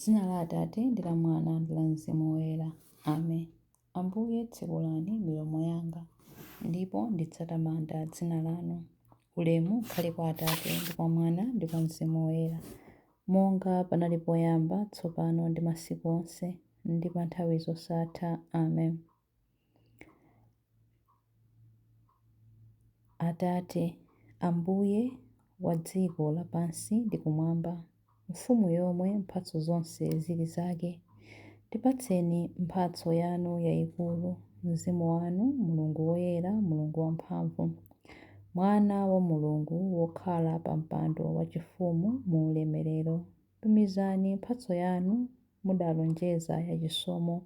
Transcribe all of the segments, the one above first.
M'dzina la Atate, ndi la Mwana, ndi la Mzimu Woyera. Amen. Ambuye, tsekulani milomo yanga, ndipo ndidzatamanda dzina lanu. Ulemu ukhale kwa Atate, ndi kwa Mwana, ndi kwa Mzimu Woyera, monga panali poyamba, tsopano ndi masiku onse, ndi pa nthawi zosatha. Amen. Atate, Ambuye wa dziko lapansi ndi kumwamba, Mfumu yomwe mphatso zonse zili zake, tipatseni mphatso yanu yaikulu, Mzimu wanu, Mulungu woyera, Mulungu wamphamvu, Mwana wa Mulungu wokhala pa mpando wachifumu mu ulemerero. Tumizani mphatso yanu mudalonjeza yachisomo.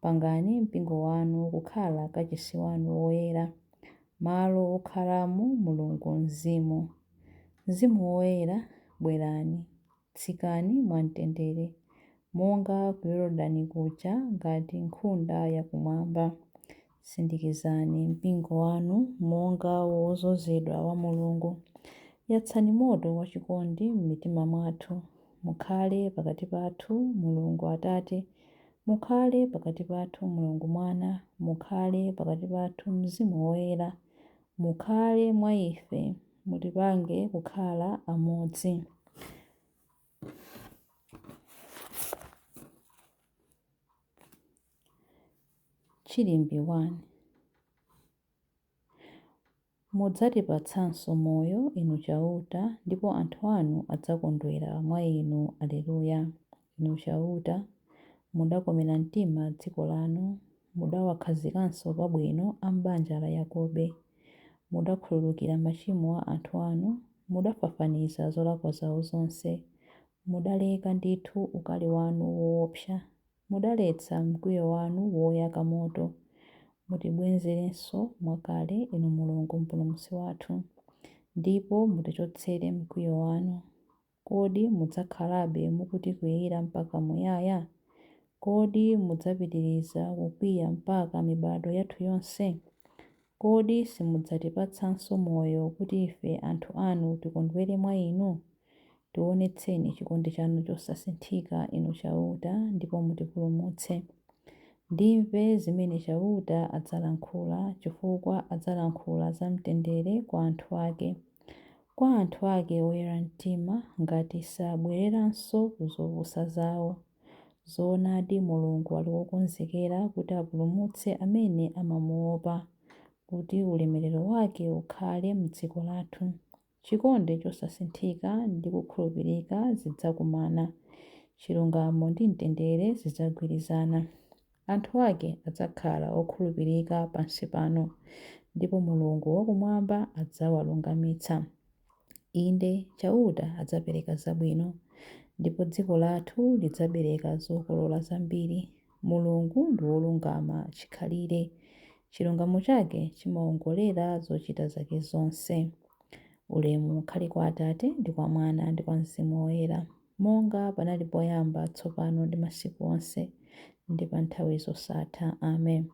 Pangani mpingo wanu kukhala kachisi wanu woyera, malo wokhalamo Mulungu Mzimu. Mzimu Woyera, bwerani, tsikani mwamtendere, monga ku Yorodani kuja ngati nkhunda yakumwamba. Sindikizani mpingo wanu monga wodzozedwa wa Mulungu. Yatsani moto wachikondi m'mitima mwathu. Mukhale pakati pathu, Mulungu Atate, mukhale pakati pathu, Mulungu Mwana, mukhale pakati pathu, Mzimu Woyera, mukhale mwa ife, mutipange kukhala amodzi. Chilimbi 1. Mudzatipatsanso moyo, Inu Chauta, ndipo anthu anu adzakondwera mwa Inu. Alleluya. Inu Chauta, mudakomera mtima dziko lanu, mudawakhazikanso pabwino a m'banja la Yakobe. Mudakhululukira machimo a anthu anu, mudafafaniza zolakwa zao zonse. Mudaleka ndithu ukali wanu woopsa, mudaletsa mkwiyo wanu woyaka moto. Mutibwezerenso mwakale, Inu Mulungu Mpulumutsi wathu, ndipo mutichotsere mkwiyo wanu. Kodi mudzakhalabe mukutikwiyira mpaka muyaya? Kodi mudzapitiriza kukwiya mpaka mibadwo yathu yonse? Kodi simudzatipatsanso moyo kuti ife anthu anu tikondwere mwa Inu? Tionetseni chikondi chanu chosasinthika, Inu Chauta, ndipo mutipulumutse. Ndimve zimene Chauta adzalankhula, chifukwa adzalankhula za mtendere kwa anthu ake, kwa anthu ake oyera mtima, ngati sabwereranso ku zopusa zao. Zoonadi, Mulungu ali wokonzekera kuti apulumutse amene amamuopa, kuti ulemerero wake ukhale m'dziko lathu. Chikondi chosasinthika ndi kukhulupirika zidzakumana, chilungamo ndi mtendere zidzagwirizana. Anthu ake adzakhala okhulupirika pansi pano, ndipo Mulungu wakumwamba adzawalungamitsa. Inde, Chauta adzapereka zabwino, ndipo dziko lathu lidzabereka zokolola zambiri. Mulungu ndi wolungama chikhalire, chilungamo chake chimaongolera zochita zake zonse. Ulemu ukhale kwa Atate, ndi kwa Mwana, ndi kwa Mzimu Woyera, monga panali poyamba, tsopano ndi masiku onse, ndi pa nthawi zosatha. Amen.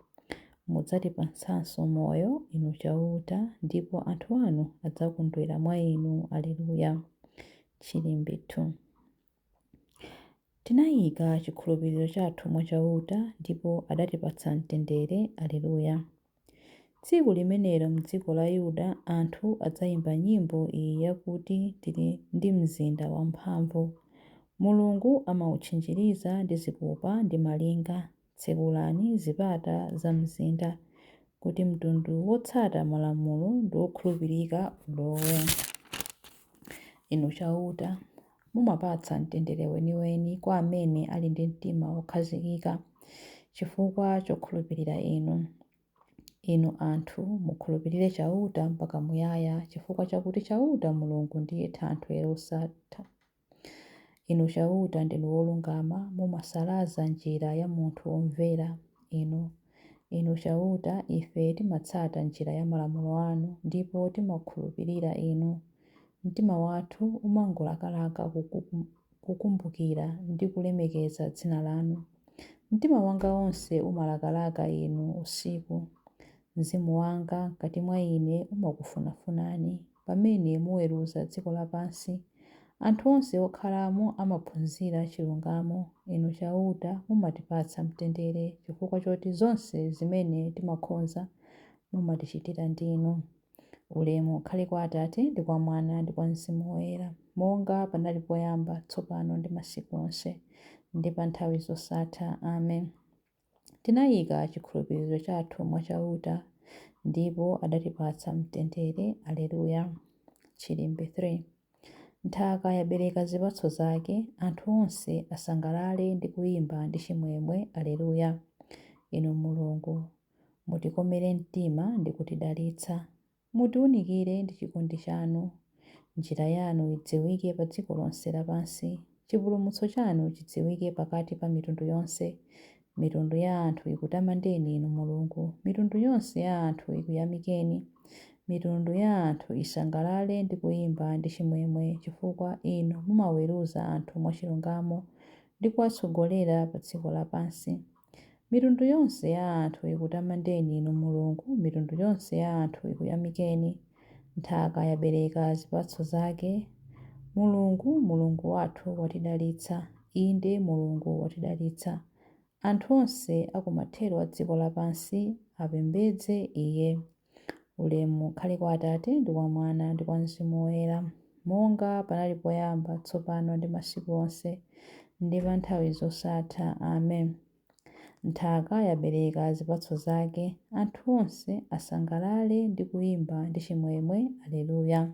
Mudzatipatsanso moyo, Inu Chauta, ndipo anthu anu adzakondwera mwa Inu. Alleluya. Chilimbi 2. Tinayika chikhulupiriro chathu mwa Chauta, ndipo adatipatsa mtendere. Alleluya. Tsiku limenelo m'dziko la Yuda anthu adzaimba nyimbo iyi yakuti tili ndi mzinda wamphamvu. Mulungu amautchinjiriza ndi zikopa ndi malinga. Tsekulani zipata za mzinda, kuti mtundu wotsata malamulo ndi wokhulupirika ulowe. Inu Chauta, mumapatsa mtendere weniweni kwa amene ali ndi mtima wokhazikika, chifukwa chokhulupirira Inu. Inu anthu, mukhulupirire Chauta mpaka muyaya, chifukwa chakuti Chauta Mulungu ndiye Thanthwe losatha. Inu Chauta ndinu wolungama, mumasalaza njira ya munthu womvera Inu. Inu Chauta, ife timatsata njira ya malamulo anu, ndipo timakhulupirira Inu. Mtima wathu umangolakalaka kukumbukira ndi kulemekeza dzina lanu. Mtima wanga wonse umalakalaka Inu usiku. Mzimu wanga m'kati mwa ine umakufunafunani. Pamene muweruza dziko lapansi, Anthu onse okhalamo amaphunzira chilungamo. Inu Chauta mumatipatsa mtendere chifukwa choti zonse zimene timakonza mumatichitira ndinu. Ulemu ukhale kwa Atate ndi kwa Mwana ndi kwa Mzimu Woyera, monga panali poyamba, tsopano ndi masiku onse, ndi pa nthawi zosatha. Amen. Tinayika chikhulupiriro chathu mwa Chauta, ndipo adatipatsa mtendere. Alleluya. Chilimbi 3. Nthaka yabereka zipatso zake, anthu onse asangalale ndi kuyimba ndi chimwemwe. Alleluya. Inu Mulungu, mutikomere mtima ndi kutidalitsa. Mutiwunikire ndi chikondi chanu. Njira yanu idziwike pa dziko lonse lapansi, chipulumutso chanu chidziwike pakati pa mitundu yonse. Mitundu ya anthu ikutamandeni Inu Mulungu, mitundu yonse ya anthu ikuyamikeni. Mitundu ya anthu isangalale ndi kuyimba ndi chimwemwe, chifukwa Inu mumaweruza anthu mwachilungamo ndi kuwatsogolera pa dziko lapansi. Mitundu yonse ya anthu ikutamandeni Inu Mulungu, mitundu yonse ya anthu ikuyamikeni. Nthaka yabereka zipatso zake. Mulungu, Mulungu wathu watidalitsa. Inde Mulungu watidalitsa. Anthu onse a kumathero a dziko lapansi apembedze Iye. Ulemu ukhale kwa Atate ndi kwa Mwana ndi kwa Mzimu Woyera, monga panali poyamba, tsopano ndi masiku onse, ndi pa nthawi zosatha. Amen. Nthaka yabereka zipatso zake, anthu onse asangalale ndi kuyimba ndi chimwemwe. Alleluya.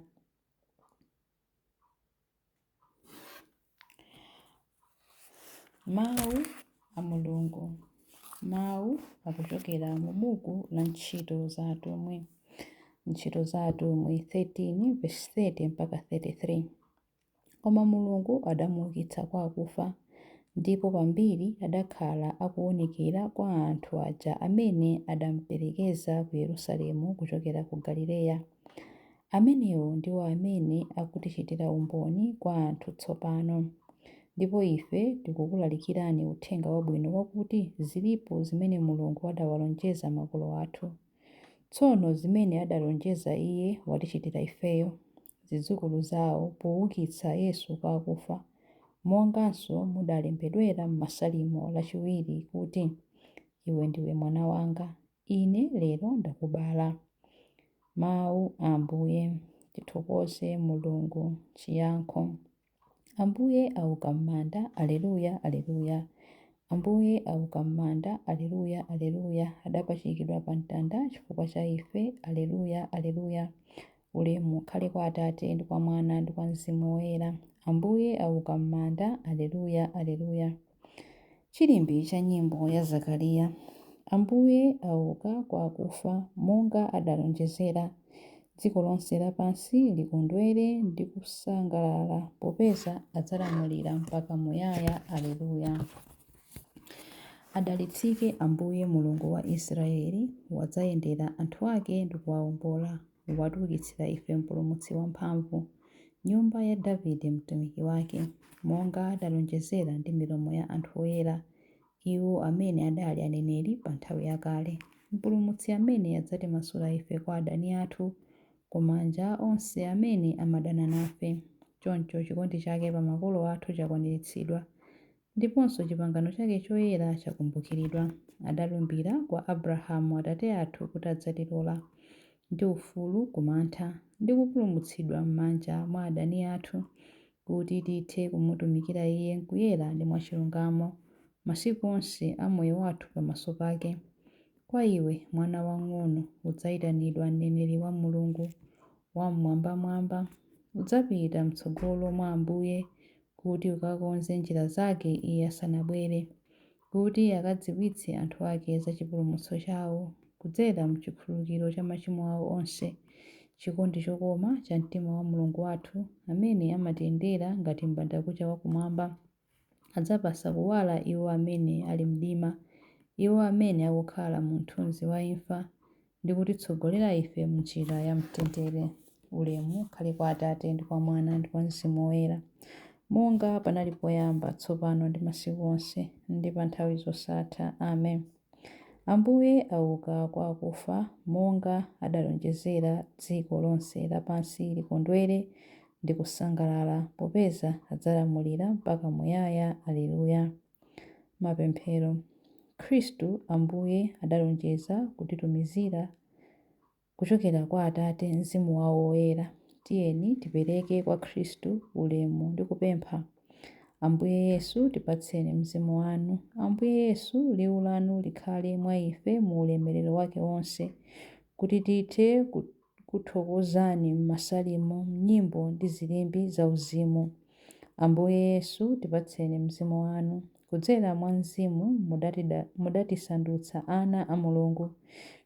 Mawu a Mulungu. Mawu akuchokera mu buku la Ntchito za Atumwi. Ntchito za Atumwi 13 verse 30 mpaka 33. Koma Mulungu adamuukitsa kwa akufa, ndipo pambiri adakhala akuonekera kwa anthu aja amene adamuperekeza ku Yerusalemu kuchokera ku Galileya. Amenewo ndiwo amene akutichitira umboni kwa anthu tsopano. Ndipo ife tikukulalikirani uthenga wabwino wakuti zilipo zimene Mulungu adawalonjeza makolo athu. Tsono zimene adalonjeza Iye watichitira ifeyo, zidzukulu zawo, poukitsa Yesu kwa akufa, monganso mudalembedwera m'Masalimo lachiwiri kuti, Iwe ndiwe mwana wanga, Ine lero ndakubala. Mawu a Ambuye. Tithokoze Mulungu. Chiyankho. Ambuye auka m'manda, Alleluya, Alleluya. Ambuye auka m'manda, Alleluya, Alleluya. Adapachikidwa pa mtanda chifukwa cha ife, Alleluya, Alleluya. Ulemu ukhale kwa Atate ndi kwa Mwana ndi kwa Mzimu Woyera. Ambuye auka m'manda, Alleluya, Alleluya. Chilimbi cha nyimbo ya Zakariya. Ambuye auka kwa akufa monga adalonjezera. Dziko lonse lapansi likondwere ndi kusangalala popeza adzalamulira mpaka muyaya. Alleluya. Adalitsike Ambuye Mulungu wa Israeli, wadzayendera anthu ake ndi kuwawombola. Watiukitsira ife Mpulumutsi wamphamvu, nyumba ya Davide mtumiki wake, monga adalonjezera ndi milomo ya anthu oyera, iwo amene adali aneneri pa nthawi yakale. Mpulumutsi amene adzatimasula ife kwa adani athu, ku manja onse amene amadana nafe. Choncho chikondi chake pa makolo athu chakwaniritsidwa, ndiponso chipangano chake choyera chakumbukiridwa. Adalumbira kwa Abrahamu atate athu kuti adzatilola ndi ufulu ku mantha, ndi kupulumutsidwa m'manja mwa adani athu, kuti tithe kumutumikira Iye m'kuyera ndi mwachilungamo, masiku onse a moyo wathu pamaso pake. Kwa iwe, mwana wamng'ono, udzayitanidwa mneneri wa Mulungu Wam'mwambamwamba. Udzapita m'tsogolo mwa Ambuye kuti ukakonze njira zake Iye asanabwere, kuti akadziwitse anthu ake za chipulumutso chawo, kudzera m'chikhululukiro cha machimo awo onse, chikondi chokoma cha mtima wa Mulungu wathu, amene amatiyendera ngati m'bandakucha wakumwamba. Adzapatsa kuwala iwo amene ali mdima, iwo amene akukhala mu mthunzi wa imfa, ndi kutitsogolera ife m'njira ya mtendere. Ulemu ukhale kwa Atate ndi kwa Mwana ndi kwa Mzimu Woyera, monga panali poyamba, tsopano ndi masiku onse, ndi pa nthawi zosatha. Amen. Ambuye auka kwa akufa, monga adalonjezera, dziko lonse lapansi likondwere ndi kusangalala, popeza adzalamulira mpaka muyaya. Alleluya. Mapemphero. Khristu Ambuye adalonjeza kutitumizira kuchokera kwa Atate Mzimu wawo Woyera. Tiyeni tipereke kwa Khristu ulemu ndi kupempha. Ambuye Yesu, tipatseni Mzimu wanu. Ambuye Yesu, liwu lanu likhale mwa ife mu ulemerero wake wonse, kuti tithe kuthokozani m'masalimo, m'nyimbo ndi zilimbi zauzimu. Ambuye Yesu, tipatseni Mzimu wanu. Kudzera mwa Mzimu mudatisandutsa ana a Mulungu.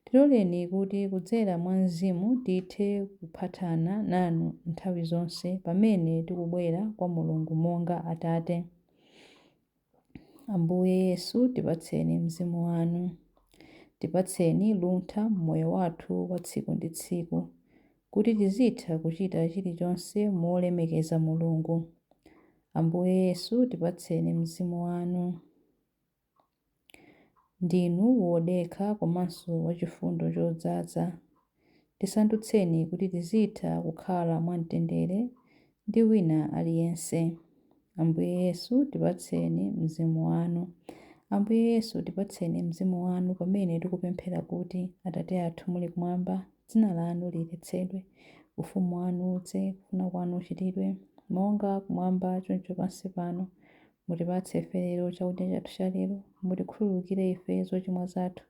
Tiloleni kuti kudzera mwa Mzimu tithe kuphatana nanu nthawi zonse pamene tikubwera kwa Mulungu monga Atate. Ambuye Yesu, tipatseni Mzimu wanu. Tipatseni luntha m'moyo wathu wa tsiku ndi tsiku, kuti tizitha kuchita chilichonse molemekeza Mulungu. Ambuye Yesu, tipatseni Mzimu wanu. Ndinu wodekha komanso wachifundo chodzaza. Tisandutseni kuti tizitha kukhala mwamtendere ndi wina aliyense. Ambuye Yesu, tipatseni Mzimu wanu. Ambuye Yesu, tipatseni Mzimu wanu pamene tikupemphera kuti, Atate athu muli kumwamba, dzina lanu liyeretsedwe, ufumu wanu udze, kufuna kwanu kuchitidwe, monga kumwamba choncho pansi pano. Mutipatse ife lero chakudya chathu cha lero. Mutikhululukire ife zochimwa zathu,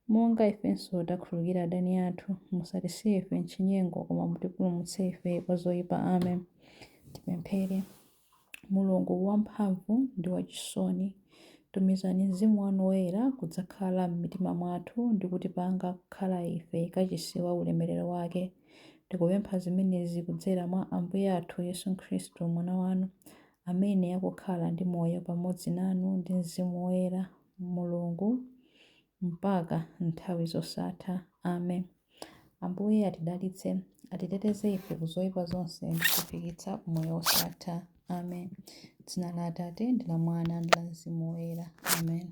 monga ifenso takhululukira adani athu. Musatisiye ife m'chinyengo, koma mutipulumutse ife kwa zoyipa. Amen. Tipemphere. Mulungu wamphamvu ndi wachisoni, tumizani Mzimu wanu Woyera kudzakhala m'mitima mwathu ndi kutipanga kukhala ife kachisi wa ulemerero wake. Tikupempha zimenezi kudzera mwa Ambuye athu Yesu Khristu, Mwana wanu, amene akukhala ndi moyo pamodzi nanu ndi Mzimu Woyera, Mulungu, mpaka nthawi zosatha. Amen. Ambuye atidalitse, atiteteze ife ku zoyipa zonse ndi kutifikitsa ku moyo wosatha. Amen. Dzina la Atate ndi la Mwana ndi la Mzimu Woyera. Amen.